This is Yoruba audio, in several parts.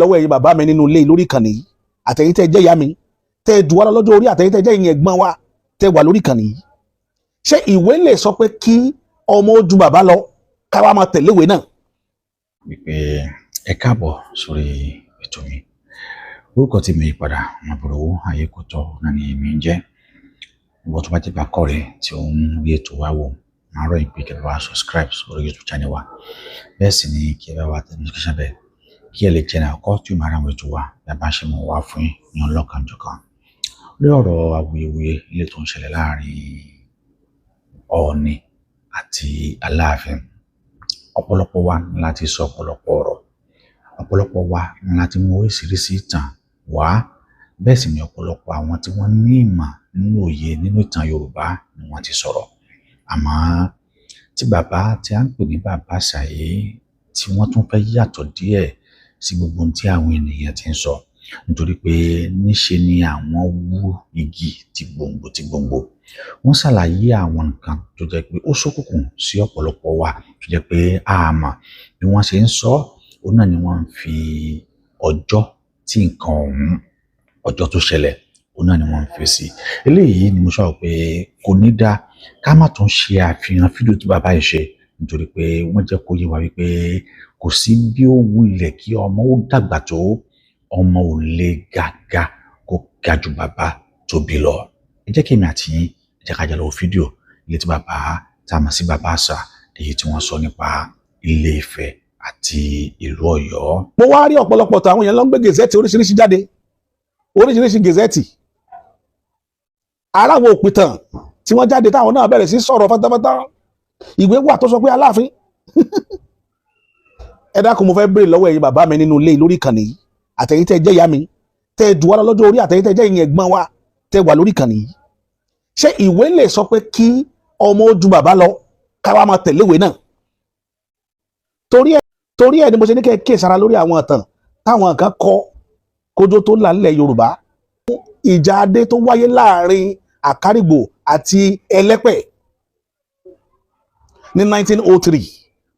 Lọ́wọ́ ẹ̀yin bàbá mi nínú ilé lórí ìkànnì yìí, àtẹ̀yin tẹ́ jẹ́ ìyá mi, tẹ́ ẹ jù wá lọ lọ́jọ́ orí, àtẹ̀yin tẹ́ jẹ́ ìyẹn ẹ̀gbọ́n wa tẹ́ wà lórí ìkànnì yìí, ṣé ìwé lè sọ pé kí ọmọ ó ju bàbá lọ, ká wá máa tẹ̀lé ìwé náà? Wípé ẹ káàbọ̀ sórí ètò mi. Orúkọ tí mi padà Ọmọbùrọ̀wọ́ ayé kò tọ́ náà ni èmi ń jẹ́. Ìwọ tó bá jẹ́ bá kọ́ rẹ̀ tí ó ń rí ètò wa wò, máa rọ̀ yín pé kí ẹ bá wa subscribe sórí YouTube channel wa. Bẹ́ẹ̀ sì ni kí ẹ bá wa tẹ notification bell, kí ẹ lè jẹ́ àkọ́kọ́ tí ó máa ra àwọn ètò wa bí a bá ṣe mọ̀ wá fún yín ní ọlọ́kanjọ̀kan. Lórí ọ̀rọ̀ awuyewuye ilé tó ń ṣẹlẹ̀ láàrin Ọọ̀ni àti Aláàfin, ọ̀pọ̀lọpọ̀ wa ní láti sọ ọ̀pọ̀lọpọ̀ ọ̀rọ̀, ọ̀pọ̀lọpọ̀ wa ní láti mú oríṣiríṣi ìtàn wá. Bẹ́ẹ̀ sì ni ọ̀pọ̀lọpọ̀ àwọn tí wọ́n ní ìmọ̀ nínú òye nínú ìtàn Yorùbá ni wọ́n ti sọ̀rọ̀. Àmọ́ tí bàbá tí a ń pè ní Bàbá Àṣàyí, tí wọ́n tún fẹ́ yàtọ̀ díẹ̀ sí gbogbo ohun tí àwọn ènìyàn ti ń sọ, nítorí pé níṣe ni àwọn wú igi tí gbòǹgbò tí gbòǹgbò. Wọ́n ṣàlàyé àwọn nǹkan tó jẹ́ pé ó ṣókùnkùn sí ọ̀pọ̀lọpọ̀ wa, tó jẹ́ pé a mọ̀ bí wọ́n ṣe ń sọ. Òun náà ni wọ́n ń fi ọjọ́ tí nǹkan ọ̀hún, ọjọ́ tó ṣẹlẹ̀, òun náà ni wọ́n ń fi sí. Eléyìí ni mo sọ pé kò ní dáa ká má tún ṣe àfihàn fídíò tí bàbá yìí ṣe, nítorí pé wọ́n jẹ́ kó yé wa wípé kò sí bí ó wulẹ̀ kí ọmọ ó dàgbà tó, ọmọ ò lè ga kó ga ju bàbá tó bí lọ. Ẹ jẹ́ kí èmi àti yín, ẹ jẹ́ ká jọ lọ wo fídíò ilé tí bàbá tá a mọ̀ sí Bàbá Àṣà, èyí tí wọ́n sọ nípa Ilé Ifẹ̀ àti ìlú Ọ̀yọ́. Mo wá rí ọ̀pọ̀lọpọ̀ tó àwọn èèyàn ló ń gbé gazette oríṣiríṣi jáde, oríṣiríṣi gazette. Aráwọ̀ òpìtàn tí wọ́n jáde, táwọn náà bẹ̀rẹ̀ sí sọ̀rọ̀ pátápátá. Ìwé wà tó sọ pé Aláàfin. Ẹ dákun, mo fẹ́ béèrè lọ́wọ́ ẹ̀yin bàbá mi nínú ilé lórí ìkànnì yìí, àtẹ̀yin tẹ́ jẹ́ ìyá mi, tẹ́ ẹ jù wá lọ lọ́jọ́ orí, àtẹ̀yin tẹ́ jẹ́ ìyẹn ẹ̀gbọ́n wa tẹ́ wà lórí ìkànnì yìí, ṣé ìwé lè sọ pé kí ọmọ ó ju bàbá lọ, ká wá máa tẹ̀lé ìwé náà? Torí ẹ̀ ni mo ṣe ní kẹ́ ẹ kíyèsára lórí àwọn ìtàn táwọn kan kọ kójó tó là nílẹ̀ Yorùbá. Ìjà adé tó wáyé láàrin Àkárìgbò àti Ẹlẹ́pẹ̀ ní 1903,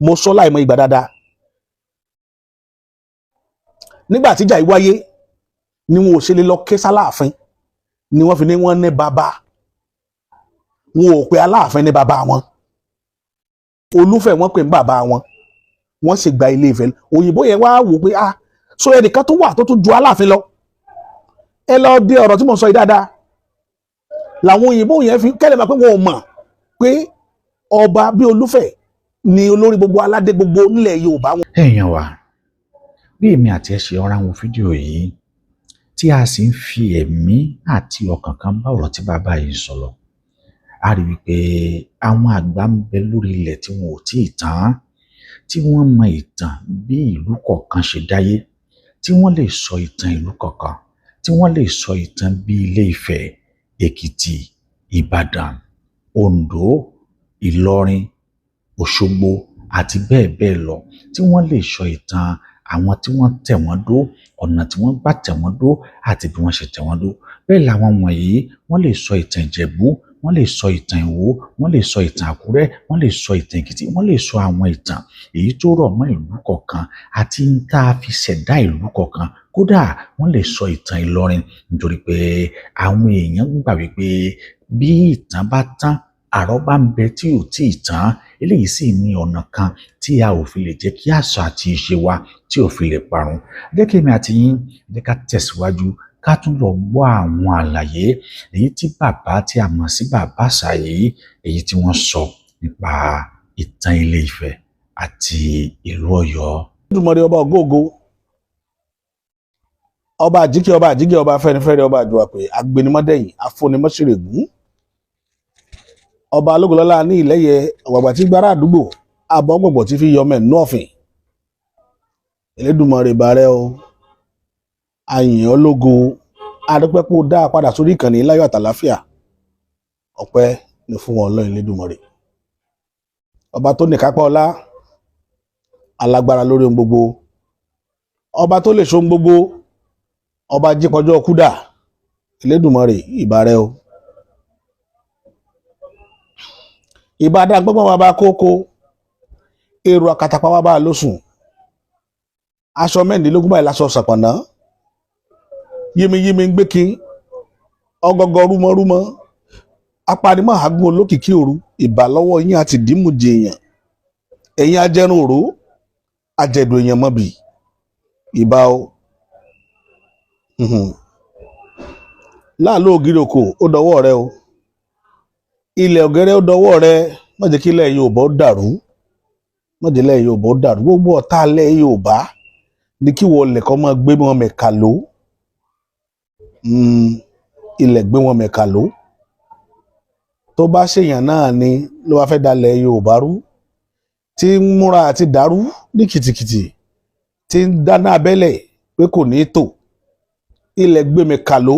mo sọ láìmọ̀ ìgbà dáadáa. Nígbà tíjà yìí wáyé ni wọn ò ṣe lè lọ ké sáláàfin, ni wọ́n fi ní wọ́n ní bàbá. Wọn ò pe Aláàfin ní bàbá wọn, Olúfẹ̀ wọ́n pè ní bàbá wọn. Wọ́n sì gba Ilé Ifẹ̀. Òyìnbó yẹn wá wò pé, ah, so ẹnìkan tó wà tó tún ju Aláàfin lọ. Ẹ lọ dé ọ̀rọ̀ tí mo sọ yìí dáadáa. Làwọn òyìnbó yẹn fi kẹ́lẹ̀ máa pé wọn ò mọ̀ pé ọba bí Olúfẹ̀ ni olórí gbogbo aládé gbogbo nílẹ̀ Yorùbá wọn. Èèyàn wa, bí èmi àti ẹ ṣe ọ̀rá wo fídíò yìí, tí a sì ń fi ẹ̀mí àti ọkàn kan bá ọ̀rọ̀ tí bàbá yìí sọ lọ, a rí wípé àwọn àgbà ń bẹ lórí ilẹ̀ tí wọn ò tí ì tán, tí wọ́n mọ ìtàn bí ìlú kọ̀ọ̀kan ṣe dáyé, tí wọ́n lè sọ ìtàn ìlú kọ̀ọ̀kan, tí wọ́n lè sọ ìtàn bí Ilé Ifẹ̀, Èkìtì, Ìbàdàn, Oǹdó, Ìlọrin, Òṣogbo àti bẹ́ẹ̀ bẹ́ẹ̀ lọ, tí wọ́n lè sọ ìtàn àwọn tí wọ́n tẹ̀ wọ́n dó, ọ̀nà tí wọ́n gbà tẹ̀ wọ́n dó àti bí wọ́n ṣe tẹ̀ wọ́n dó. Bẹ́ẹ̀ làwọn wọ̀nyí, wọ́n lè sọ ìtàn Ìjẹ̀bú, wọ́n lè sọ ìtàn Ìwó, wọ́n lè sọ ìtàn Àkúrẹ́, wọ́n lè sọ ìtàn Èkìtì, wọ́n lè sọ àwọn ìtàn èyí tó rọ̀ mọ́ ìlú kọ̀ọ̀kan àti ń tá a fi ṣẹ̀dá ìlú kọ̀ọ̀kan. Kódà wọ́n lè sọ ìtàn Ìlọrin, nítorí pé àwọn èèyàn gbà wípé bí ìtàn bá tán, àrọ́bá ń bẹ tí ò tí ì tán. Eléyìí sì ní ọ̀nà kan tí a ò fi lè jẹ́ kí àṣà àti ìṣe wa tí ò fi lè parun. Jẹ́ kí èmi àti yín, jẹ́ ká tẹ̀síwájú, ká tún lọ gbọ́ àwọn àlàyé èyí tí bàbá tí a mọ̀ sí Bàbá Àṣàyí, èyí tí wọ́n sọ nípa ìtàn Ilé Ifẹ̀ àti ìlú Ọ̀yọ́. Olódùmarè, ọba ògóògó, ọba àjíkẹ́, ọba àjíkẹ́, ọba afẹ́nifẹ́re, ọba àjùwàpè, agbénimọ́dẹ̀yìn, afúnimọ́sírègún, ọba alógolọ́lá ní ìlẹ́yẹ ọ̀gbàgbà tí gbára àdúgbò àbọ̀ gbọ̀gbọ̀ tí fi yọmọ ẹ̀ nú ọ̀fìn. Elédùmarè bàrẹ́ o, àyìn ológo, adúpẹ́ dá a padà sórí ìkànnì láyọ̀ àtàláfíà. Ọpẹ́ ni fún wọn Ọlọ́run Elédùmarè, ọba tó ní kápá ọlá, alágbára lórí ohun gbogbo, ọba tó lè ṣohun gbogbo, ọba jípọjọ́ kúdà. Elédùmarè, ìbà rẹ o. Ìbà dágbọ́gbọ́n bàbá kókó, èrò àkàtàpá bàbá lóṣùn. Aṣọ 24 báyìí láṣọ ṣàpọ̀nà, yémiyémi ń gbé kí ọgọgọ rúmọrúmọ, apanimọ̀ àgún olókìkí òru, ìbà lọ́wọ́ yín àti dìímùjẹ èèyàn, ẹ̀yin ajẹrun òru, ajẹ̀dùn èèyàn mọ́bì, ìbà o. Láàlú ògiri òkò ó dọwọ́ rẹ o, ilẹ̀ ọ̀gẹ́rẹ́ ó dọwọ́ rẹ, má jẹ́ kí ilẹ̀ Yorùbá ó dàrú, má jẹ́ ilẹ̀ Yorùbá ó dàrú. Gbogbo ọ̀tá ilẹ̀ Yorùbá ní kí wọ́n lẹ̀kọ́ máa gbé wọn mẹ̀ka ló, ilẹ̀ gbé wọn mẹ̀ka ló. Tó bá ṣèyàn náà ni ló bá fẹ́ dalẹ̀ Yorùbá rú, tí ń múra àti dàrú ní kìtìkìtì, tí ń dáná abẹ́lẹ̀ pé kò ní tò, ilẹ̀ gbé mẹ̀ka ló.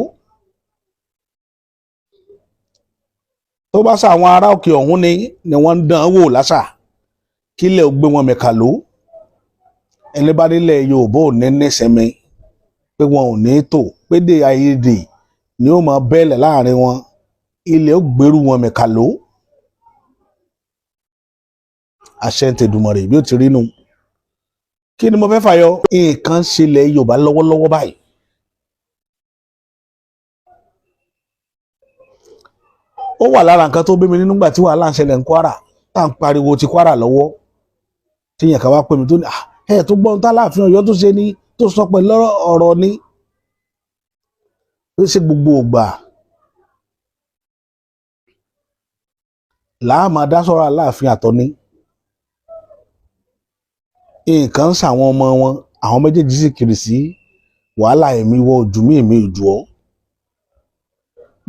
Tó bá sá àwọn ará òkè ọ̀hún ni wọ́n ń dán wò lásà, kílẹ̀ ò gbé wọn mẹ̀ka ló. Ẹni bá nílẹ̀ Yorùbá ò ní nísinmi, pé wọn ò ní tò, pé dé àìyedè ni ó máa bẹ́ẹ̀lẹ̀ láàrin wọn, ilẹ̀ ó gbèrú wọn mẹ̀ka ló. Àṣẹ ń tẹ̀dùmọ̀rè bí ó ti rí nu. Kí ni mo fẹ́ fàyọ? Nǹkan ṣẹlẹ̀ Yorùbá lọ́wọ́lọ́wọ́ báyìí. Ó wà lára nǹkan tó bí mi nínú gbà tí wàhálà ń ṣẹlẹ̀ ní Kwara, tá à ń pariwo ti Kwara lọ́wọ́, tí yẹn kan wá pè mí tó ní ẹ tó gbọ́n tá láàfin Ọ̀yọ́ tó ṣe ni, tó sọ pẹ̀lú ọ̀rọ̀ ni, ó ṣe gbogbo ògbà láàmà dá sọ̀rọ̀ Aláàfin àtọ́ní. Nǹkan ń ṣàwọn ọmọ wọn, àwọn méjèèjì sì kiri sí wàhálà, èmi wọ ojú mi, èmi ojú ọ.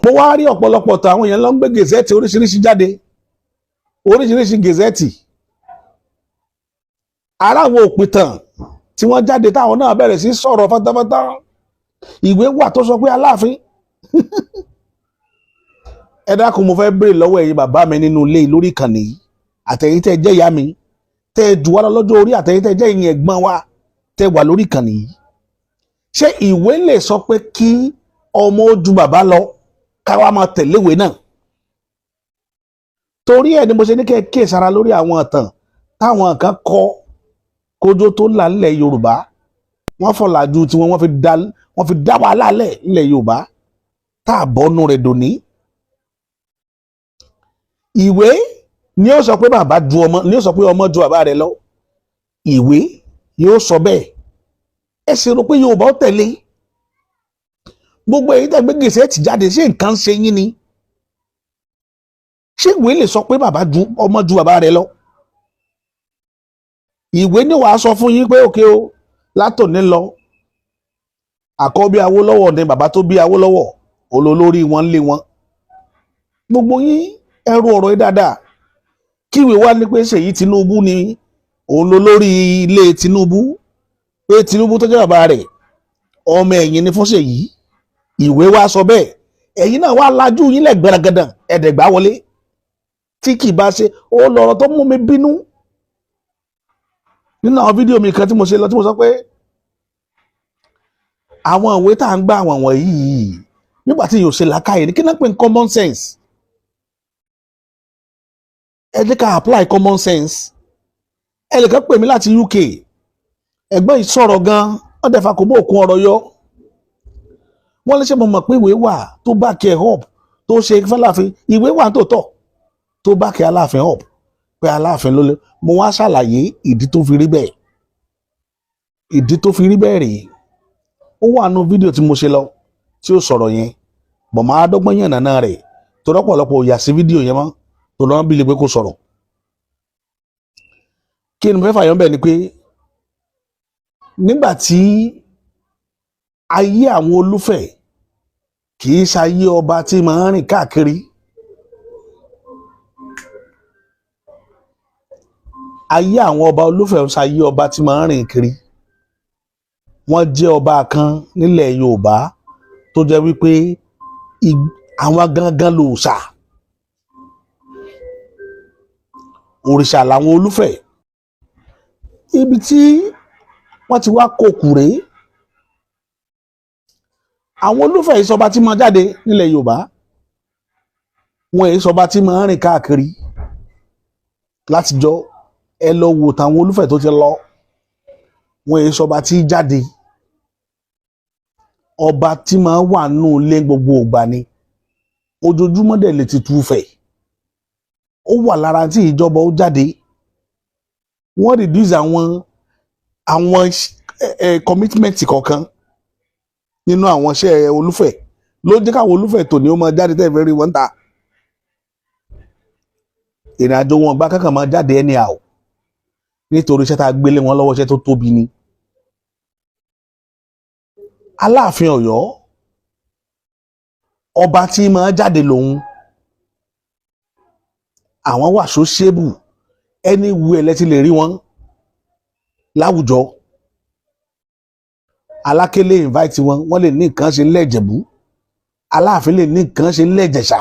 Mo wá rí ọ̀pọ̀lọpọ̀ tó àwọn èèyàn ló ń gbé gẹ̀zẹ́ẹ̀tì oríṣiríṣi jáde, oríṣiríṣi gẹ̀zẹ́ẹ̀tì. Ara àwọn òpìtàn tí wọ́n jáde táwọn náà bẹ̀rẹ̀ sí sọ̀rọ̀ pátápátá. Ìwé wà tó sọ pé Aláàfin. Ẹ dákun, mo fẹ́ béèrè lọ́wọ́ ẹ̀yin bàbá mi nínú ilé lórí ìkànnì yìí, àtẹ̀yin tẹ́ jẹ́ ìyá mi, tẹ́ jù wá lọ lọ́jọ́ orí, àtẹ̀yin tẹ́ jẹ́ ìyìn ẹ̀gbọ́n wa tẹ́ wà lórí ìkànnì yìí. Ṣé ìwé lè sọ pé kí ọmọ ó ju bàbá lọ káwa máa tẹ̀léwé náà? Torí ẹ̀ ni mo ṣe ní kẹ́ kíyèsára lórí àwọn ìtàn táwọn kan kọ kójó tó là ńlẹ̀ Yorùbá. Wọ́n fọ̀làjú tiwọn, wọ́n fi dá wàhálà lẹ̀ ńlẹ̀ Yorùbá tá a bọ́nú rẹ̀ dòní. Ìwé ni ó sọ pé bàbá ju ọmọ, ni ó sọ pé ọmọ ju bàbá rẹ̀ lọ. Ìwé yóò sọ bẹ́ẹ̀. Ẹ sì rò pé Yorùbá ó tẹ̀lé. Gbogbo èyí tẹ́ gbé gẹ̀ẹ́sì jáde, ṣé nǹkan ṣe yín ni? Ṣé ìwé lè sọ pé bàbá ju ọmọ ju bàbá rẹ̀ lọ? Ìwé ni wàá sọ fún yín pé òkè o, látòní lọ, àkọ́bí Awólọ́wọ̀ ni bàbá tó bí Awólọ́wọ̀, olólórí wọn lé wọn. Gbogbo yín ẹrú ọ̀rọ̀ yìí dáadáa. Kíwèé wá ní pé Ṣèyí Tinubu ni òun lólórí ilé Tinubu, pé Tinubu tó jẹ́ bàbá rẹ̀ ọmọ ẹ̀yìn ni fún Ṣèyí. Ìwé wa sọ bẹ́ẹ̀. Ẹ̀yin náà wá lajú yín lẹ̀ gbẹrẹgẹdàn, ẹ̀ẹ́dẹ̀gbá wọlé. Tí kì í bá ṣe ó lọ̀rọ̀ tó mú mi bínú nínú àwọn fídíò mi kan tí mo ṣe lọ, tí mo sọ pé àwọn ìwé tá à ń gbà àwọn wọ̀nyí nígbà tí yóò ṣe làákàyè ní kí náà pè ní common sense. Ẹ jẹ́ ká apply common sense. Ẹnìkan pè mí láti UK, ẹ̀gbọ́n yìí sọ̀rọ̀ gan, wọ́n dẹ̀ fa kò mọ́ òkun ọ̀rọ̀ yọ. Wọ́n lè ṣe mo mọ̀ pé ìwé wà tó back ẹ̀ up tó ṣe fẹ́láàfin. Ìwé wà tó tọ̀ tó back Aláàfin up pé Aláàfin ló lé. Mo wá ṣàlàyé ìdí tó fi rí bẹ́ẹ̀. Ìdí tó fi rí bẹ́ẹ̀ rèé, ó wà nù fídíò tí mo ṣe lọ tí ó sọ̀rọ̀ yẹn, bọ̀ máa dọ́gbọ́n yànnà náà rẹ̀ tó rọ́pọ̀lọpọ̀ ò yà sí fídíò yẹn mọ́ tó lọ́n bí lè pé kó sọ̀rọ̀. Kí ni mo fẹ́ fàyọ̀ bẹ́ẹ̀ ni pé nígbà tí ayé àwọn Olúfẹ̀ kì í ṣayé ọba tí máa ń rìn káàkiri, ayé àwọn ọba Olúfẹ̀ ń ṣayé ọba tí máa ń rìn kiri. Wọ́n jẹ́ ọba kan nílẹ̀ Yorùbá tó jẹ́ wípé àwọn gangan lòòṣà, òrìṣà làwọn Olúfẹ̀. Ibi tí wọ́n ti wá kókù rèé, àwọn Olúfẹ̀ yìí sọba tí máa jáde nílẹ̀ Yorùbá, wọn èyí sọba tí máa rìn káàkiri látijọ́. Ẹ lọ wò táwọn Olúfẹ̀ tó ti lọ, Wọn èyí sọba tí jáde, ọba tí máa wà nù lé gbogbo ìgbà ni, ojoojúmọ́ dẹ̀ lè ti tú fẹ̀. Ó wà lára tí ìjọba ó jáde. Wọ́n reduce àwọn commitment kọ̀ọ̀kan nínú àwọn iṣẹ́ Olúfẹ̀ ló jẹ́ káwọn Olúfẹ̀ tòní ó máa jáde tẹ́ fẹ́ rí wọn ta. Ìrìn àjò wọn gbá kankan máa jáde anyhow, nítorí iṣẹ́ tá a gbélé wọn lọ́wọ́, iṣẹ́ tó tóbi ni. Aláàfin Ọ̀yọ́, ọba tí máa jáde lòun, àwọn wà sociable, anywhere lẹ ti lè rí wọn láwùjọ. Aláké lè invite wọn, wọ́n lè ní nǹkan ṣe lẹ́jẹ̀bú, Aláàfin lè ní nǹkan ṣe lẹ́jẹ̀ṣà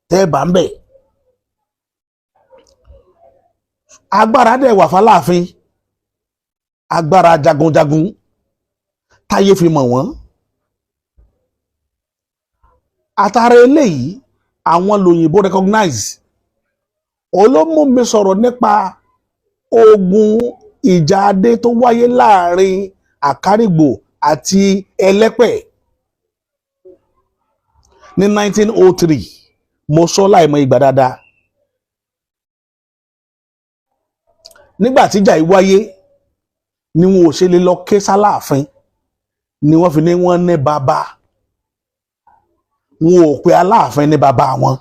tẹ́ ẹ bá ń bẹ̀. Agbára dẹ̀ wà fáláàfin, agbára jagunjagun táyé fi mọ̀ wọ́n. Àtàrà eléyìí, àwọn lòyìnbó recognize olómú mi sọ̀rọ̀ nípa ogun ìjà adé tó wáyé láàrin Àkárìgbò àti Ẹlẹ́pẹ̀ ní 1903. Mo sọ láìmọ̀ ìgbà dáadáa. Nígbà tíjà yìí wáyé ni wọn ò ṣe lè lọ ké sáláàfin, ni wọ́n fi ní wọ́n ní bàbá. Wọn ò pe Aláàfin ní bàbá wọn,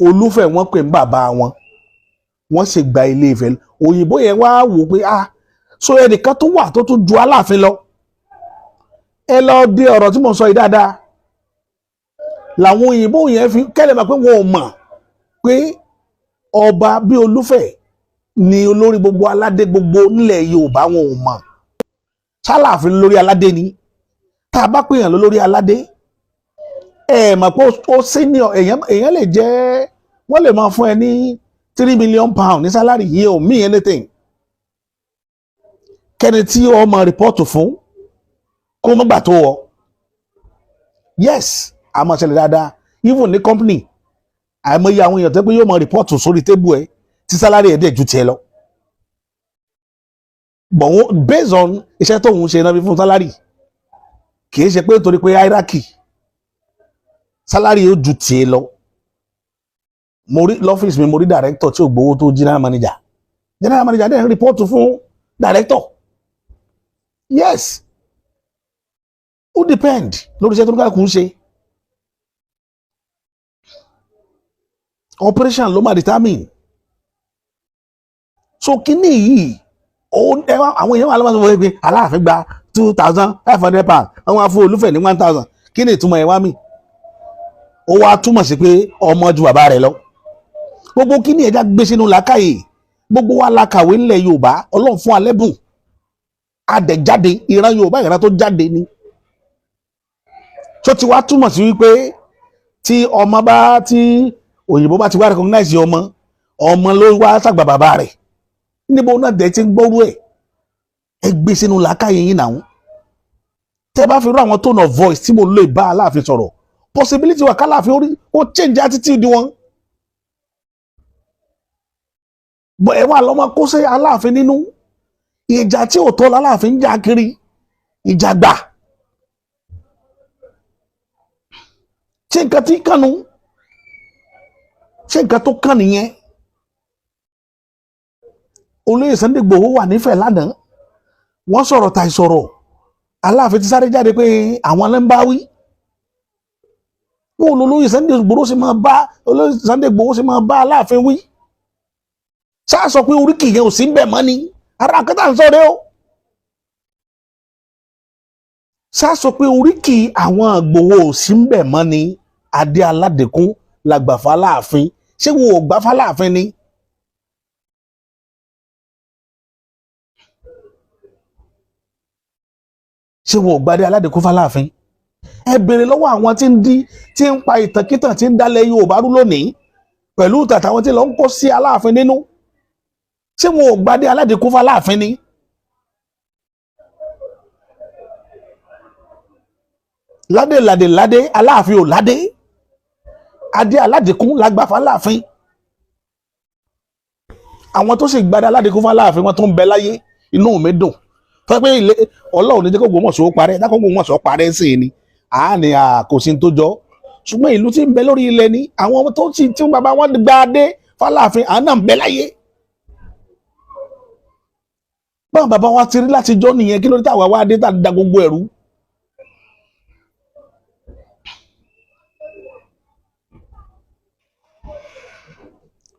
Olúfẹ̀ wọ́n pè ní bàbá wọn. Wọ́n sì gba Ilé Ifẹ̀. Òyìnbó yẹn wá wò pé, ah, so ẹnìkan tó wà tó tún ju Aláàfin lọ. Ẹ lọ dé ọ̀rọ̀ tí mo sọ yìí dáadáa. Làwọn òyìnbó yẹn fi kẹ́lẹ̀ mọ̀ pé wọn ò mọ̀ pé ọba bí Olúfẹ̀ ni olórí gbogbo aládé gbogbo nílẹ̀ Yorùbá. Wọn ò mọ̀ sálàáfin lórí aládé ni. Tá a bá pè yàn lórí aládé, ẹ mọ̀ pé ó senior. Èèyàn lè jẹ́, wọ́n lè máa fún ẹ ní £3 million ní salary yìí, ò mean anything. Kẹ́ni tí ó máa report fún kó mọ́ gbà tó wọ. Yes, a máa ṣẹlẹ̀ dáadáa, even ní company. Àìmọye àwọn èèyàn tó pé yóò máa report sórí table ẹ tí salary ẹ̀ dẹ̀ ju tiẹ̀ lọ, but wọ́n based on iṣẹ́ tóun ṣe náà fi fún salary, kì í ṣe pé nítorí pé hierarchy. Salary yóò ju tiẹ̀ lọ. Mo rí lọ́fíìsì mi, mo rí director tí ò gbowó tó general manager. General manager dẹ̀ ń report fún director. Yes, ó depend lórí iṣẹ́ tó ní kálukú ń ṣe. Operation ló máa determine. So kíní yìí, àwọn èèyàn wà lọ́wọ́ sọ pé Aláàfin gba £2,500, wọ́n wá fún Olúfẹ̀ ní 1,000. Kí ni ìtumọ̀ ẹ̀ wá mi? Ó wá túmọ̀ sí pé ọmọ ju bàbá rẹ̀ lọ. Gbogbo kíní ẹja gbé sínú làákàyè. Gbogbo wa la kàwé ńlẹ̀ Yorùbá. Ọlọ́run fún alẹ́bùn adẹ̀jáde. Ìran Yorùbá, ìran tó jáde ni. Tó ti wá túmọ̀ sí wípé tí ọmọ bá, tí òyìnbó bá ti wá recognize ọmọ, ọmọ ló wá sàgbà bàbá rẹ̀. Níbo náà dẹ̀ ti ń gbọ́rú ẹ̀? Ẹ gbé sínú làákàyè yín náà. Tẹ́ bá fi rú àwọn tone of voice tí mo lè bá Aláàfin sọ̀rọ̀, possibility wà kálàfin orí ó change attitude wọn. Bọ̀ ẹ wà lọ́mọ kó sí Aláàfin nínú ìjà tí ò tọ́ láláàfin ń jà kiri, ìjà gbà. Ṣé nǹkan tí kànú, ṣé nǹkan tó kàn nìyẹn? Olóyè Sunday Igboho wà nífẹ̀ẹ́ lánàá, wọ́n sọ̀rọ̀ tàì sọ̀rọ̀, Aláàfin ti sáré jáde pé àwọn ló ń bá wí. Bóun olóyè Sunday Igboho ṣe máa bá, olóyè Sunday Igboho ṣe máa bá Aláàfin wí? Ṣáà sọ pé oríkì yẹn ò sí ń bẹ̀ mọ́ ni ara kẹta ń sọ̀rọ̀ o. Ṣáà sọ pé oríkì àwọn Ìgbòho ò sí ń bẹ̀ mọ́ ni. Adé aládìkún làgbàfà Aláàfin, ṣé wọn ò gbàfà Aláàfin ni? Ṣé wọn ò gbadé aládìkún fáláàfin? Ẹ béèrè lọ́wọ́ àwọn tí ń dí, tí ń pa ìtànkítàn, tí ń dálẹ̀ Yorùbá rú lónìí pẹ̀lú tàtàwọn tí lọ ń kó sí Aláàfin nínú. Ṣé wọn ò gbadé aládìkún fáláàfin ni? Ládé ládé ládé, Aláàfin ò ládé. Adé aládìkún lágbà fáláàfin. Àwọn tó sì gbadé aládìkún fáláàfin, wọn tó ń bẹ láyé. Inú mi dùn tó pé ilé Ọlọ́run ní jẹ́ kó Ògbómọ̀ṣọ́ parẹ́, dákó Ògbómọ̀ṣọ́ parẹ́ sí i ni àá ní kò sí tó jọ. Ṣùgbọ́n ìlú tí ń bẹ lórí ilẹ̀ ni àwọn tó ti tí bàbá wọn gba adé fáláàfin, àwọn náà ń bẹ láyé. Báwọn bàbá wa ti rí láti jọ́ nìyẹn. Kí ló dé táwa wá dé tá a da gbogbo ẹ̀rú?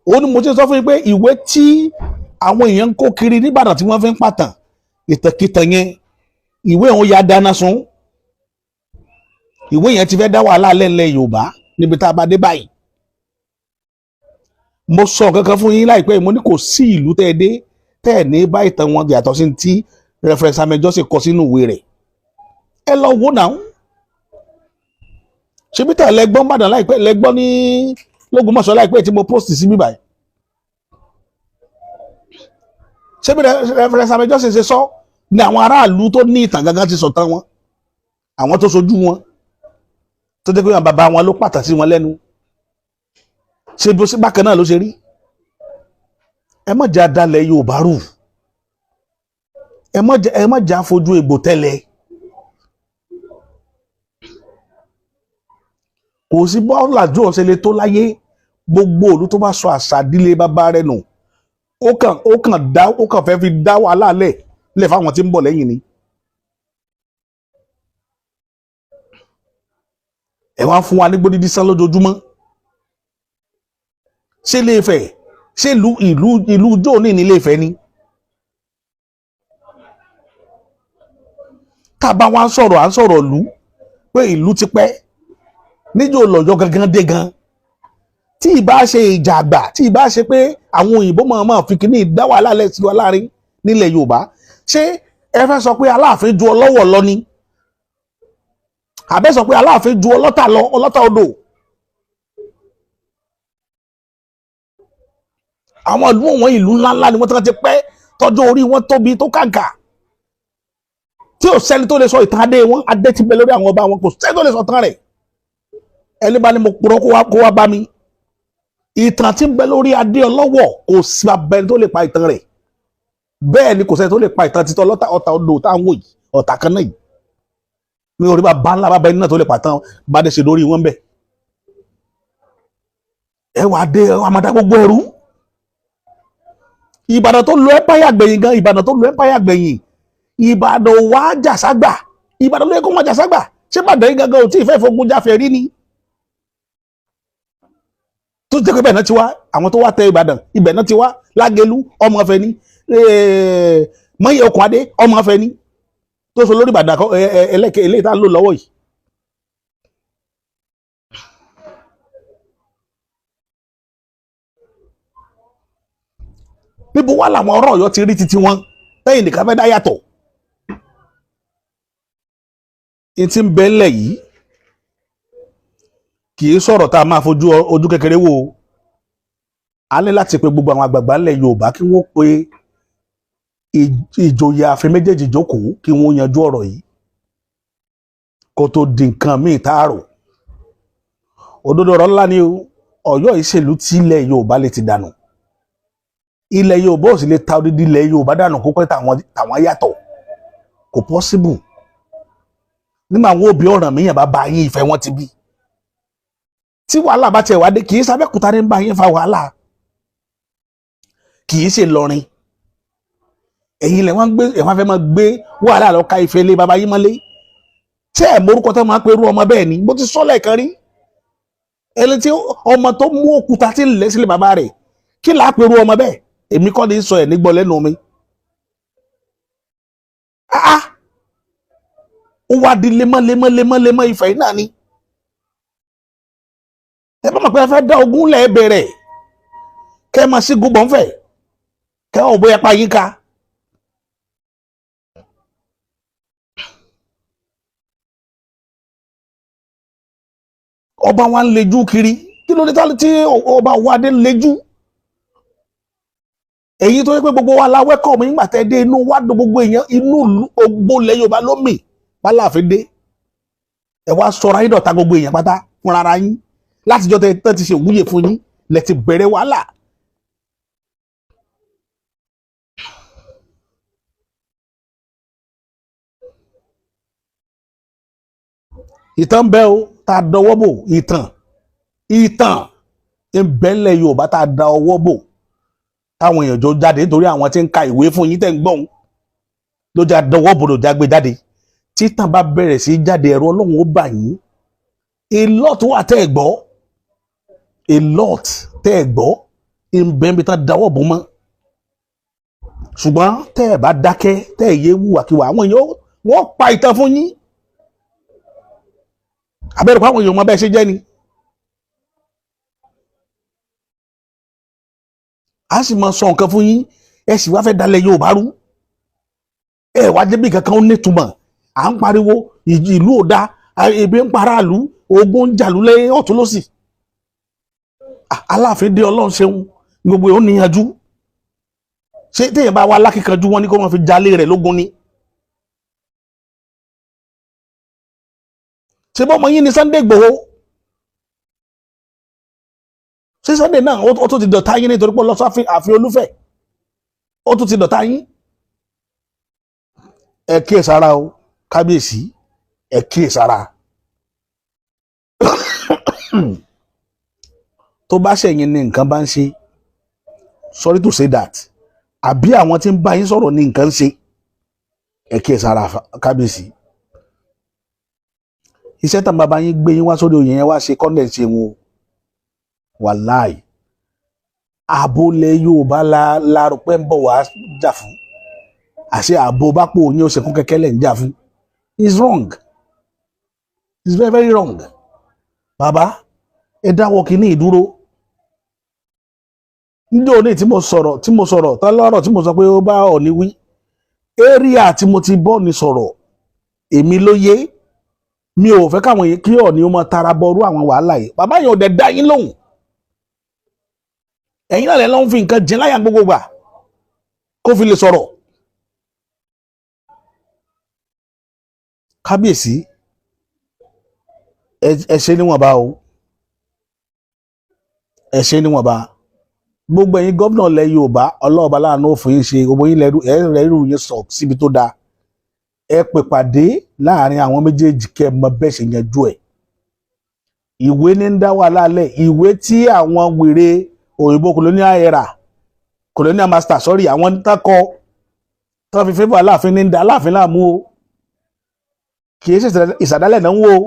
Ó ní mo ti sọ fún yín pé ìwé tí àwọn èèyàn ń kó kiri n'Ìbàdàn tí wọ́n fi ń pàtàn ìtànkìtàn yẹn, ìwé òun ya dáná sun. Ìwé yẹn ti fẹ́ dá wàhálà lẹ́lẹ̀ Yorùbá níbi tá a bá dé báyìí. Mo sọ kankan fún yín láìpẹ́, mo ní kò sí ìlú tẹ́ ẹ dé tẹ́ ẹ ní bá ìtàn wọn yàtọ̀ sí ti Reverend Samuel Johnson kọ sínú ìwé rẹ̀. Ẹ lọ wò náà. Ṣebí tẹ̀ lẹ́gbọ́n Ìbàdàn láìpẹ́, lẹ́gbọ́n ní l'Ógbómọ̀ṣọ́ láìpẹ́ tí mo post sí bíbáyìí. Ṣebí Reverend Samuel Johnson ṣe sọ ní àwọn aráàlú tó ní ìtàn gangan ti sọ̀tàn wọn, àwọn tó sojú wọn, tó jẹ́ pé wọn bàbá wọn ló pàtàkì sí wọn lẹ́nu. Ṣe bó ṣe bákan náà ló ṣe rí. Ẹ má jà dalẹ̀ Yorùbá rù, ẹ má jà fojú egbò tẹ́lẹ̀. Kò sí bọ́ọ̀lù àjò ọ̀sẹ̀ lè tó láyé, gbogbo òlu tó bá sọ àṣà ìdílé bàbá rẹ̀ nù, ó kàn fẹ́ fi dá wàhálà lẹ̀ fáwọn tí ń bọ̀ lẹ́yìn ni. Ẹ wá fún wa ní gbódídí sán lójoojúmọ́. Ṣé Ilé Ifẹ̀, ṣé ìlú ìlú ìlú jóòní ní Ilé Ifẹ̀ ni? Tá a bá wá ń sọ̀rọ̀, à ń sọ̀rọ̀ ìlú pé ìlú ti pẹ́ níjó lọ́jọ́ gangan dé gan. Tí ìbá ṣe ìjà àgbà, tí ìbá ṣe pé àwọn òyìnbó máa fi kíní dá wàhálà lẹ̀ sí wa láàrin nílẹ̀ Yorùbá, ṣé ẹ fẹ́ sọ pé Aláàfin ju Ọlọ́wọ̀ lọ ni? Àbẹ́ sọ pé Aláàfin ju Ọlọ́tà lọ, Ọlọ́tà odò? Àwọn ìlú wọn, ìlú ńláńlá ni wọ́n ti pẹ́, tọ́jú orí wọn tóbi tó kàǹkà, tí ò sẹ́ni tó lè sọ ìtàn adé wọn. Adé ti bẹ lórí àwọn ọba wọn, kò sẹ́ni tó lè sọ ìtàn rẹ̀. Ẹni bá ní mo purọ́ kó wá bá mi. Ìtàn tí ń bẹ lórí adé Ọlọ́wọ̀, kò sí abẹni tó lè pa ìtàn rẹ̀. Bẹ́ẹ̀ ni kò sẹ́ni tó lè pa ìtàn títọ́ Ọlọ́tà ọ̀tà odò tá à ń wò yìí, ọ̀tà kan náà yìí ní orí bá ńlá bá bẹ nínú tó lè pàtàn bá dé ṣe lórí wọn bẹ́ẹ̀. Ẹ wà dé àmàdá gbogbo ẹrú. Ìbàdàn tó lo ẹ́páyà gbẹ̀yìn gan, Ìbàdàn tó lo ẹ́páyà gbẹ̀yìn, Ìbàdàn wá jàságbà. Ìbàdàn ló yẹ kó wọn jàságbà. Ṣé Ìbàdàn yìí gangan ò tí ì fẹ́ fogun jáfẹ́ rí ni? Tó jẹ́ pé bẹ́ẹ̀ náà ti wá, àwọn tó wá tẹ Ìbàdàn ibẹ̀ náà ti wá. Lágẹ̀lú ọmọ Ifẹ̀ ni, Mọ́yẹ̀ Okùn Adé ọmọ Ifẹ̀ ni, tó so lórí Ìbàdàn ẹlẹ́kẹ̀ eléyìí tá a lò lọ́wọ́ yìí. Níbo wà làwọn ọ̀rọ̀ Ọ̀yọ́ ti rí titi wọn lẹ́yìn nìkan fẹ́ dá yàtọ̀? N ti ń bẹ ńlẹ̀ yìí kì í sọ̀rọ̀ tá a máa fojú ojú kékeré wò ó. A ní láti pe gbogbo àwọn àgbààgbà ńlẹ̀ Yorùbá kí wọ́n pe ìjòyè ààfin méjèèjì jókòó, kí wọ́n yanjú ọ̀rọ̀ yìí kó tó di nǹkan míì táàrò. Òdodo ọ̀rọ̀ ńlá ni o. Ọ̀yọ́ ìṣèlú tí ilẹ̀ Yorùbá lè ti dànù, ilẹ̀ Yorùbá ò sì lè ta odidi ilẹ̀ Yorùbá dànù kó pẹ́ tàwọn yàtọ̀, kò possible. Nígbà àwọn òbí ọ̀ràn míyàn bá bá yín ìfẹ́ wọn ti bí, tí wàhálà bá tiẹ̀ wá dé, kì í sábẹ́kúta ní bá yín fa wàhálà, kì í ṣe lọrin. Ẹ̀yin lẹ̀ wọ́n gbé, ẹ̀ wọ́n fẹ́ máa gbé wàhálà lọ ka ìfẹ́ lé baba yín mọ́lé. Ṣé ẹ̀ morúkọ tó máa perú ọmọ bẹ́ẹ̀ ni? Mo ti sọ lẹ́ẹ̀kan rí, ẹni tí ọmọ tó mú òkúta tí ń lẹ̀ sílẹ̀ bàbá rẹ̀, kí là á perú ọmọ bẹ́ẹ̀? Èmi kọ́ ni sọ ẹ̀ nígbọ́ lẹ́nu mi. Ó wá di lemọ́ lemọ́ lemọ́ lemọ́ ìfẹ́ yìí náà ni. Ẹ bá mọ̀ pé ẹ fẹ́ dá ogún lẹ̀ bẹ̀rẹ̀, kẹ́ ẹ máa sí gúbọ̀ ńfẹ̀, kẹ́ ẹ ò bóyá pa yín ká. Ọba wa ń lejú kiri, kí ló dé tí ọba wa dé ń lejú? Èyí tó yẹ pé gbogbo wa la wẹ́kọ̀ mi nígbà tẹ́ dé, inú wa dùn, gbogbo èèyàn inú gbogbo ilẹ̀ Yorùbá ló mì pálàfin dé. Ẹ wá sọ̀rọ̀ ayé dọ̀tá gbogbo èèyàn pátá fúnra ara yín. Látijọ́ tẹ́ ti ṣe òwúyè fún yín lẹ ti bẹ̀rẹ̀ wàhálà. Ìtàn bẹ́ o tá a dọwọ́ bò. Ìtàn ìtàn ń bẹ́lẹ̀ Yorùbá tá a da ọwọ́ bò, táwọn èèyàn jọ jáde nítorí àwọn tí ń ka ìwé fún yín tẹ́ ń gbọ́n ló já dọwọ́ bò, ló já gbé jáde. Títàn bá bẹ̀rẹ̀ sí jáde, ẹ̀rọ Ọlọ́run ó bà yín. A lot wà tẹ́ ẹ̀ gbọ́, a lot tẹ́ ẹ̀ gbọ́ ń bẹ́ẹ̀ bí tán dáwọ́ bò mọ́. Ṣùgbọ́n tẹ́ ẹ̀ bá dákẹ́, tẹ́ ẹ̀ yé wùwàkiwà, àwọn èèyàn wọ́n pa ìtàn fún yín. Abẹ́rẹ́ pa àwọn èèyàn mọ bẹ́ẹ̀ ṣe jẹ́ ni. A sì máa sọ nǹkan fún yín, ẹ sì wá fẹ́ dalẹ̀ Yorùbá rú. Ẹ wá débi kankan ó nítumọ̀. À ń pariwo ìlú ò da, ebi ń paráàlú, ogun ń jàlú lẹ́yìn ọ̀tún lọ́sì. Aláàfin dé, Ọlọ́run ṣeun, gbogbo ẹ̀ ó níyanjú. Ṣé téèyàn bá wá lákìkanjú, wọn ní kó wọn fi jalè rẹ̀ lógun ni? Ṣé bọ́mọ yín ni Sunday Igboho? Ṣé Sunday náà ó tún ti dọ̀tá yín nítorí pé ó lọ sí ààfin Olúfẹ̀? Ó tún ti dọ̀tá yín. Ẹ kíyèsára o, kábíyèsí, ẹ kíyèsára. Tó bá ṣẹ̀yìn ni nǹkan bá ń ṣe, sorry to say that, àbí àwọn tí ń bá yín sọ̀rọ̀ ní nǹkan ń ṣe, ẹ kíyèsára, kábíyèsí. Iṣẹ́ tán bàbá yín gbé yín wá sórí oyè yẹn wá ṣe kọ́ndẹ̀ ṣe wọn o. Wàláì, ààbò lẹ Yorùbá la rò pé ń bọ̀ wá jà fún, àṣé ààbò bá pò yín ó ṣe kún kẹ́kẹ́ lẹ̀ ń jà fún. It's wrong, it's very very wrong. Bàbá, ẹ dáwọ́ kínní ìdúró. Níjọ́ òní tí mo sọ̀rọ̀ tán lọ́rọ̀ tí mo sọ pé ó bá Ọọ̀ni wí, area tí mo ti bọ́ ni sọ̀rọ̀, èmi ló yé. Mi ò fẹ́ káwọn yìí kí Ọọ̀ni ó máa tara bọrú àwọn wàhálà yìí. Bàbá yẹn ò dẹ̀ dá yín lóhùn. Ẹ̀yin náà lẹ́ lọ́n fi nǹkan jìn láyà gbogbo gbà kó fi lè sọ̀rọ̀. Kábíyèsí, ẹ ṣe níwọ̀nba o, ẹ ṣe níwọ̀nba. Gbogbo ẹ̀yin gómìnà ilẹ̀ Yorùbá, ọlọ́ọ̀bá láàánú òfin yín ṣe gbogbo yín lẹ́rú ẹ̀ rẹ̀ irú yín sọ síbi tó dáa. Ẹ pè pàdé láàrin àwọn méjèèjì kẹ́ ẹ mọ bẹ́ẹ̀ ṣe yanjú ẹ̀. Ìwé ní ń dá wàhálà lẹ̀. Ìwé tí àwọn wèrè òyìnbó colonial era, colonial master, sorry, àwọn tákọ tó fi favour Aláàfin ní ń da Aláàfin láàmú o. Kì í ṣe ìsàdálẹ̀ náà ń wò ó.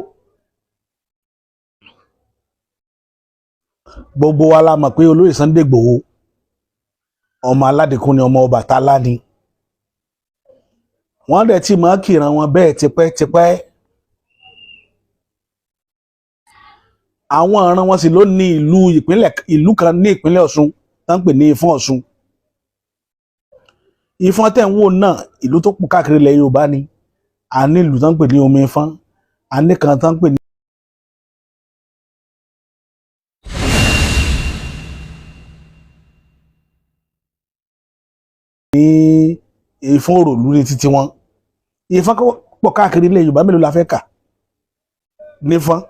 Gbogbo wa la mọ̀ pé olóyè Sunday Igboho, ọmọ aládìkún ni, ọmọ Ọbàtálá ni. Wọ́n dẹ̀ ti mọ̀ kìran wọn bẹ́ẹ̀ tipẹ́tipẹ́. Àwọn ọ̀ràn wọn sì ló ní ìlú ìpínlẹ̀, ìlú kan ní ìpínlẹ̀ Ọ̀ṣun tó ń pè ní Ìfọ̀n Ọ̀ṣun. Ìfọ̀n tẹ̀ ń wò náà, ìlú tó pọ̀ káàkiri ilẹ̀ Yorùbá ni. A ní ìlú tó ń pè ní Omi Ìfọ̀n, a ní kan tó ń pè ní Ìfọ̀n Òròlú ní títí wọn. Ìfọ̀n pọ̀ káàkiri ilẹ̀ Yorùbá. Mélòó la fẹ́ kà nífọ̀n?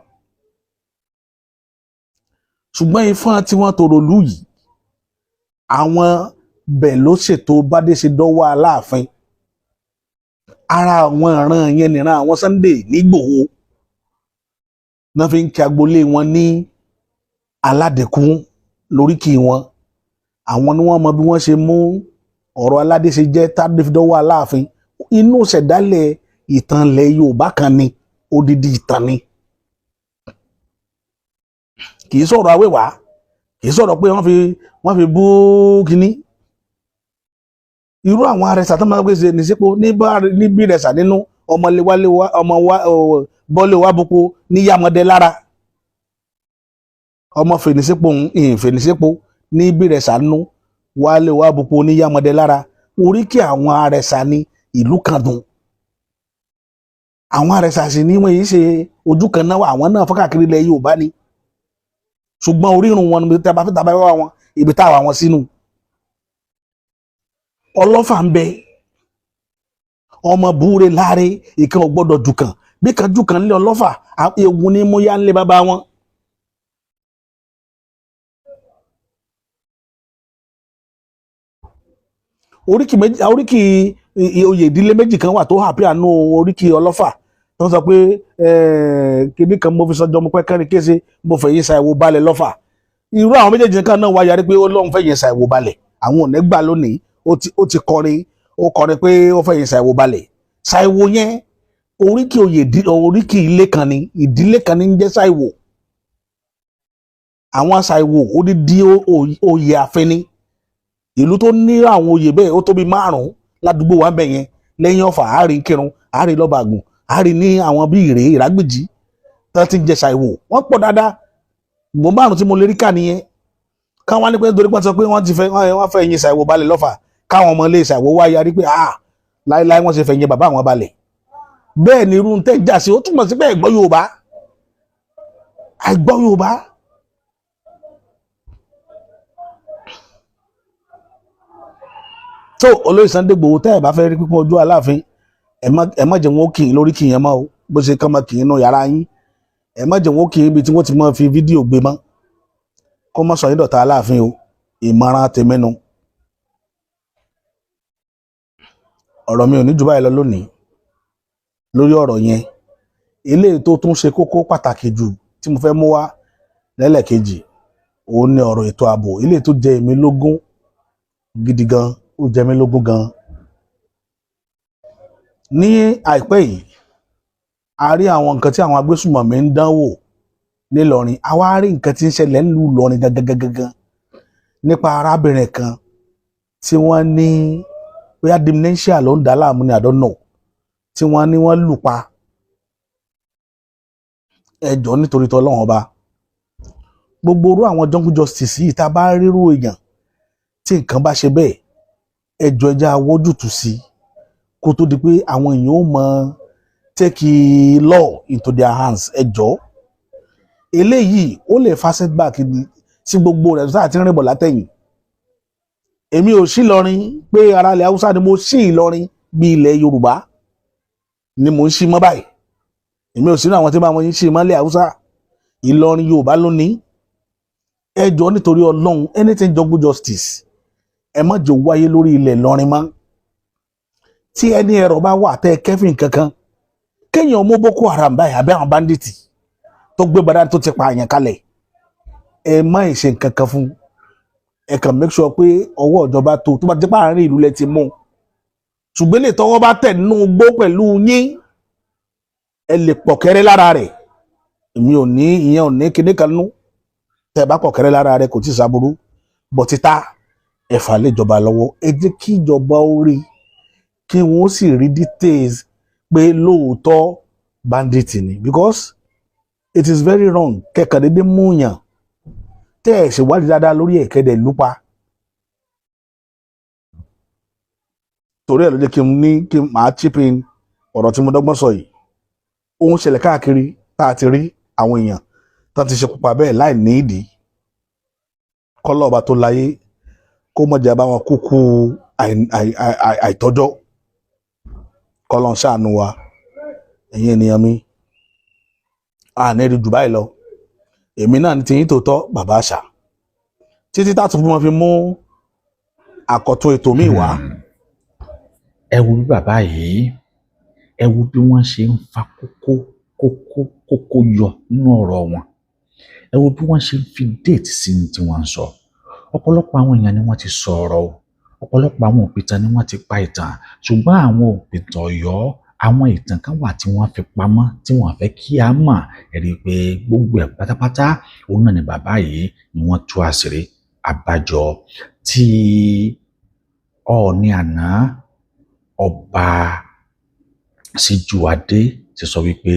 Ṣùgbọ́n Ìfọ̀n tí wọ́n tòròlú yìí, àwọn bẹ̀ ló ṣètò bádé ṣe dọ́wọ́ Aláàfin. Ara àwọn ìran yẹn nìran àwọn Sunday nígbòho náà fi ń kí agboolé wọn ní Aládìkún lóríkì wọn. Àwọn ni wọ́n mọ bí wọ́n ṣe mú ọ̀rọ̀ aládé ṣe jẹ́ tádé fi dọ́wọ́ Aláàfin. Inú ṣẹ̀dálẹ̀ ìtàn ilẹ̀ Yorùbá kan ni, odidi ìtàn ni. Kì í sọ̀rọ̀ awéwà, kì í sọ̀rọ̀ pé wọ́n fi bú kínní. Irú àwọn arẹsà tó máa ń gbèsè nísìpò níbi rẹsà nínú ọmọléwáléwá, ọmọ wa bọ́lé wa bupo níyàmọdé lára, ọmọ fènísípò ń fènísípò níbi rẹsà nínú wálé wa bupo níyàmọdé lára. Oríkì àwọn arẹsà ní ìlú kan dùn. Àwọn arẹsà sì ní wọn yìí ṣe ojú kan náà, àwọn náà fọ́kàkiri ilẹ̀ Yorùbá ni. Ṣùgbọ́n orírun wọn níbi tí a bá fi tàbá wá wọn, ibi táwa wọn sínú ọlọ́fà ń bẹ. Ọmọ búure láre, ìkan ò gbọ́dọ̀ jùkàn bí kan jùkàn lé ọlọ́fà, ewu ní mú yá ń lé bàbá wọn. Oríkì méjì, oríkì oyè ìdílé méjì kan wà tó hàpí àánú oríkì ọlọ́fà. Tó ń sọ pé kíní kan mo fi sọjọ́ mo pẹ́ kẹ́rin kése, mo fẹ̀yìn Ṣàìwò balẹ̀ lọ́fà. Irú àwọn méjèèjì kan náà wá yarí pé ó lóun fẹ̀yìn Ṣàìwò balẹ̀, àwọn ò ní gbà lónìí. Ó ti kọrin, ó kọrin pé ó fẹ̀yìn Ṣàìwò balẹ̀. Ṣàìwò yẹn, oríkì oyè, oríkì ilé kan ni, ìdílé kan ní ń jẹ́ Ṣàìwò. Àwọn Ṣàìwò, odidi oyè àfin ni. Ìlú tó ní àwọn oyè bẹ́ẹ̀, ó tóbi márùn-ún ládùúgbò wa bẹ̀ yẹn lẹ́yìn Ọ̀fà. Àárín Kírun, àárín Lọ́bàgùn, àárín ní àwọn bíi Ìrè, Ìrágbìjí tó ti ń jẹ Ṣàìwò, wọ́n pọ̀ dáadáa. Gbọ̀n márùn tí mo lè rí kà nìyẹn. Káwọn ní pé nítorí pé wọ́n sọ pé wọ́n ti fẹ́, wọ́n fẹ́ yin Ṣàìwò balẹ̀ lọ́fà, káwọn ọmọ ilé Ṣàìwò wá yarí pé, ah, láéláé, wọ́n ṣe fẹ́ yin bàbá àwọn balẹ̀. Bẹ́ẹ̀ ni irú tẹ́ ń jà sí, ó túmọ̀ sí pé àìgbọ́ Yorùbá, àìgbọ́ Yorùbá. Tó olóyè Sunday Igboho, tẹ́ ẹ̀ bá fẹ́ rí pípọ́n ojú Aláàfin, ẹ má jẹ́ wọn ó kì í lórí kì í yẹn mọ́ o. Bó ṣe kàn máa kì í nù yàrá yín, ẹ má jẹ́ wọn ó kì í ibi tí wọ́n ti máa fi fídíò gbé mọ́, kó má sọ yín dọ̀tá Aláàfin o. Ìmọ̀ràn tèmi nu. Ọ̀rọ̀ mi ò ní jù báyìí lọ lónìí lórí ọ̀rọ̀ yẹn. Eléyìí tó tún ṣe kókó pàtàkì jù tí mo fẹ́ mú wá lẹ́lẹ́kejì, òun ni ọ̀rọ̀ ètò ààbò. Eléyìí tó jẹ èmi lógún gidi gan, ó jẹ mí lógún gan. Ní àìpẹ́ yìí, a rí àwọn nǹkan tí àwọn agbésùmọ̀mí ń dánwò nílọrin. A wá rí nǹkan tí ń ṣẹlẹ̀ nílùú Ìlọrin gangan gangan nípa arábìnrin kan tí wọ́n ní bóyá dementia ló ń dà á láàmú ní, I don't know, tí wọ́n ní wọ́n lù pa. Ẹ jọ̀ọ́, nítorí tọ́lọ́run ọba, gbogbo orú àwọn jungle justice yìí, tá a bá rírú èèyàn tí nǹkan bá ṣe bẹ́ẹ̀, ẹ jọ̀ọ́, ẹ jẹ́ á wójútùú sí i kó tó di pé àwọn èèyàn ó mọ take law into their hands. Ẹ jọ̀ọ́, eléyìí ó lè fa setback sí gbogbo rẹ̀ sáà tí ń rìn bọ̀ látẹ̀yìn. Èmi ò sí Ìlọrin pé ara ilẹ̀ Haúsá ni mo sí. Ìlọrin bí ilẹ̀ Yorùbá ni mò ń sí mọ́ báyìí. Èmi ò sínú àwọn tí bá wọn ń sí mọ́lẹ̀ Haúsá. Ìlọrin, Yorùbá ló ní. Ẹ jọ̀ọ́, nítorí Ọlọ́run, anything jungle justice, ẹ má jẹ́ ó wáyé lórí ilẹ̀ Ìlọrin mọ́. Tí ẹni ẹ̀rọ bá wà tẹ́ kẹ́fìn kankan, kéèyàn mú Boko Haram báyìí àbí àwọn bandit tó gbé bàdá tó ti pa àyàn kalẹ̀, ẹ má ṣe nǹkan kan fún. Ẹ kàn make sure pé ọwọ́ ìjọba tó bá ti pààrin ìlú lẹ ti mú. Ṣùgbọ́n lè tọwọ́ bá tẹ̀ nínú gbó pẹ̀lú yín, ẹ lè pọ̀kẹ́rẹ́ lára rẹ̀. Èmi ò ní ìyẹn, ò ní kinní kan nú. Tẹ́ ẹ bá pọ̀kẹ́rẹ́ lára rẹ̀, kò tí ì sábúrú bọ̀. Títà ẹ fà lé ìjọba lọ́wọ́, ẹ jẹ́ kí ìjọba ó rí, kí wọ́n sì rí details pé lóòótọ́ bandit ni, because it is very wrong kẹ́kàn dédé múyàn tẹ́ ẹ̀ ṣèwádìí dáadáa lórí ẹ̀, kẹ́dẹ̀ lúpa. Torí ẹ̀ ló jẹ́ kí n ní kí n máa chip in ọ̀rọ̀ tí mo dọ́gbọ́n sọ yìí. Ó ń ṣẹlẹ̀ káàkiri tá a ti rí àwọn èèyàn tá a ti ṣe pupa bẹ́ẹ̀ láì ní ìdí. Kọ́lọ́ ọba tó láyé kó mọ̀jà bá wọn kúkú àìtọ́jọ́. Kọ́lọ́ ń ṣàánú wa. Ẹ̀yin ènìyàn mi, a ní rí jù báyìí lọ. Èmi náà ní tiyín tòótọ́, bàbá àṣà, títí tá a tún fi wọn fi mú àkọ́tún ètò míì wá. Ẹ wo bí bàbá yìí, ẹ wo bí wọ́n ṣe ń fa kókó kókó kókó yọ nínú ọ̀rọ̀ wọn. Ẹ wo bí wọ́n ṣe ń fi date sí ní tí wọ́n ń sọ. Ọ̀pọ̀lọpọ̀ àwọn èèyàn ni wọ́n ti sọ ọ̀rọ̀ o, ọ̀pọ̀lọpọ̀ àwọn òpìtàn ni wọ́n ti pa ìtàn, ṣùgbọ́n àwọn òpìtàn Ọ̀yọ́, àwọn ìtàn kan wà tí wọ́n fi pamọ́ tí wọ́n fẹ́ kí a mọ̀. Ẹ rí i pé gbogbo ẹ̀ pátápátá òun náà ni bàbá yìí ni wọ́n tú àṣírí. Àbájọ tí Ọọ̀ni àná, ọba Síjúadé, ti sọ wípé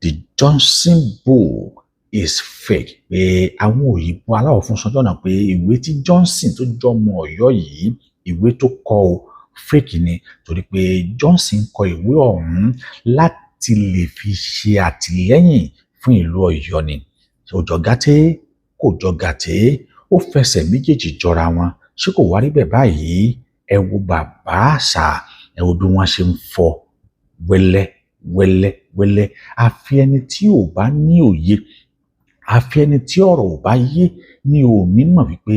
the Johnson book is fake, pé àwọn òyìnbó aláwọ̀ funfun sọjọ́ náà pé ìwé tí Johnson tó jọmọ Ọ̀yọ́ yìí, ìwé tó kọ o, fake ni, torí pé Johnson kọ ìwé ọ̀hún láti lè fi ṣe àtìlẹ́yìn fún ìlú Ọ̀yọ́ ni. Ó jọ gàtẹ́, kò jọ gàtẹ́, ó fẹsẹ̀ méjèèjì jọra wọn. Ṣé kò wá rí bẹ́ẹ̀ báyìí? Ẹ wo bàbá àṣà, ẹ wo bí wọ́n ṣe ń fọ wẹ́lẹ́ wẹ́lẹ́ wẹ́lẹ́. Àfi ẹni tí ò bá ní òye, àfi ẹni tí ọ̀rọ̀ ò bá yé ní ò ní mọ̀ wípé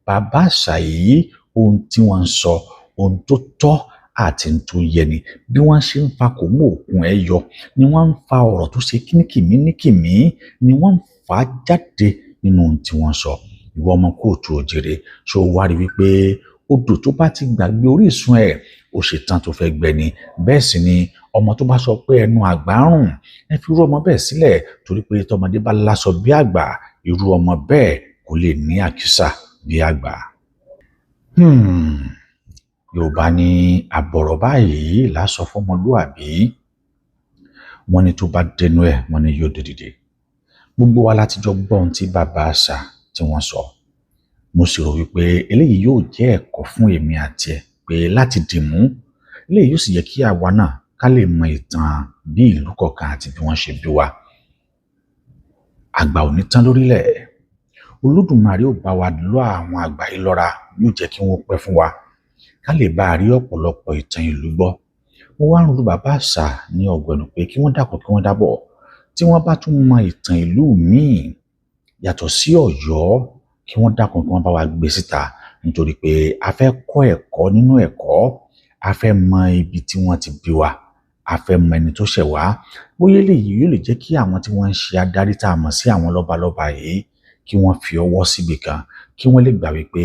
bàbá àṣà yìí, ohun tí wọ́n ń sọ, ohun tó tọ́. àti tó yẹni. Bí wọ́n ṣe ń fa kò mú òkun ẹ̀ yọ ni wọ́n ń fa ọ̀rọ̀ tó ṣe kíníkìmí níkìmí ni wọ́n ń fà á jáde nínú ohun tí wọ́n sọ. Ìwọ ọmọ kóòtù òjèrè, ṣó wá rí wípé odò tó bá ti gbàgbé orísun ẹ̀ ó ṣetán tó fẹ́ gbẹ ni. Bẹ́ẹ̀ sì ni ọmọ tó bá sọ pé ẹnu àgbà ń rùn, ẹ fi irú ọmọ bẹ́ẹ̀ sílẹ̀, torí pé tọmọdé bá láṣọ bí àgbà, irú ọmọ bẹ́ẹ̀ kò lè ní àkísà bí àgbà. Yorùbá ní àbọ̀rọ̀ báyìí lásọ fọmọlúàbí, wọ́n ní tó bá dẹnu ẹ̀ wọ́n ní yóò dìde. Gbogbo wa láti jọ gbọ́ ohun tí bàbá àṣà tí wọ́n sọ. Mo sì rò wípé eléyìí yóò jẹ́ ẹ̀kọ́ fún èmi àti ẹ pé láti dìmú, eléyìí yóò sì yẹ kí àwa náà ká lè mọ ìtàn bí ìlú kọ̀ọ̀kan àti bí wọ́n ṣe bí wa. Àgbà ò ní tán lórílẹ̀. Olódùmarè ó bá wa lọ àwọn àgbà yìí lọ́ra, yóò jẹ́ kí wọ́n pẹ́ fún wa ká lè bá a rí ọ̀pọ̀lọpọ̀ ìtàn ìlú gbọ́. Mo wá ń ru bàbá àṣà ní ọ̀gbẹ̀nù pé kí wọ́n dàpọ̀ kí wọ́n dábọ̀, tí wọ́n bá tún mọ ìtàn ìlú míì yàtọ̀ sí Ọ̀yọ́, kí wọ́n dákun kí wọ́n bá wa gbé síta, nítorí pé a fẹ́ kọ́ ẹ̀kọ́ nínú ẹ̀kọ́, a fẹ́ mọ ibi tí wọ́n ti bí wa, a fẹ́ mọ ẹni tó ṣẹ̀ wá. Bóyá eléyìí yóò lè jẹ́ kí àwọn tí wọ́n ń ṣe adarí tá a mọ̀ sí àwọn lọ́balọ́ba yìí kí wọ́n fi ọwọ́ síbi kan, kí wọ́n lè gbà wípé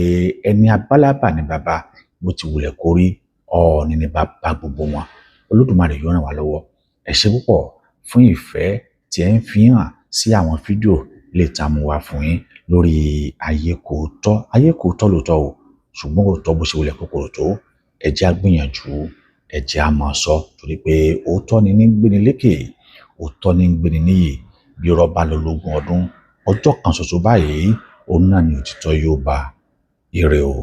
ẹni abálábà ni bàbá, bó ti wulẹ̀ kó rí, Ọọ̀ni ni bàbá gbogbo wọn. Olódùmarè yóò ràn wá lọ́wọ́. Ẹ ṣé púpọ̀ fún ìfẹ́ tí ẹ ń fi hàn sí àwọn fídíò lè ta mú wá fún yín lórí Ayé Kò Tọ́. Ayé Kò Tọ́ lóòótọ́ o, ṣùgbọ́n òótọ́ bó ṣe wulẹ̀ kókòrò tó, ẹ jẹ́ á gbìyànjú, ẹ jẹ́ á máa sọ, torí pé òótọ́ ni ní gbéni lékè, òótọ́ ni ń gbéni níyì. Bí irọ́ bá lọ lógún ọdún, ọjọ́ kan ṣoṣo báyìí òun náà ni òtítọ́ yóò bá. Ire o.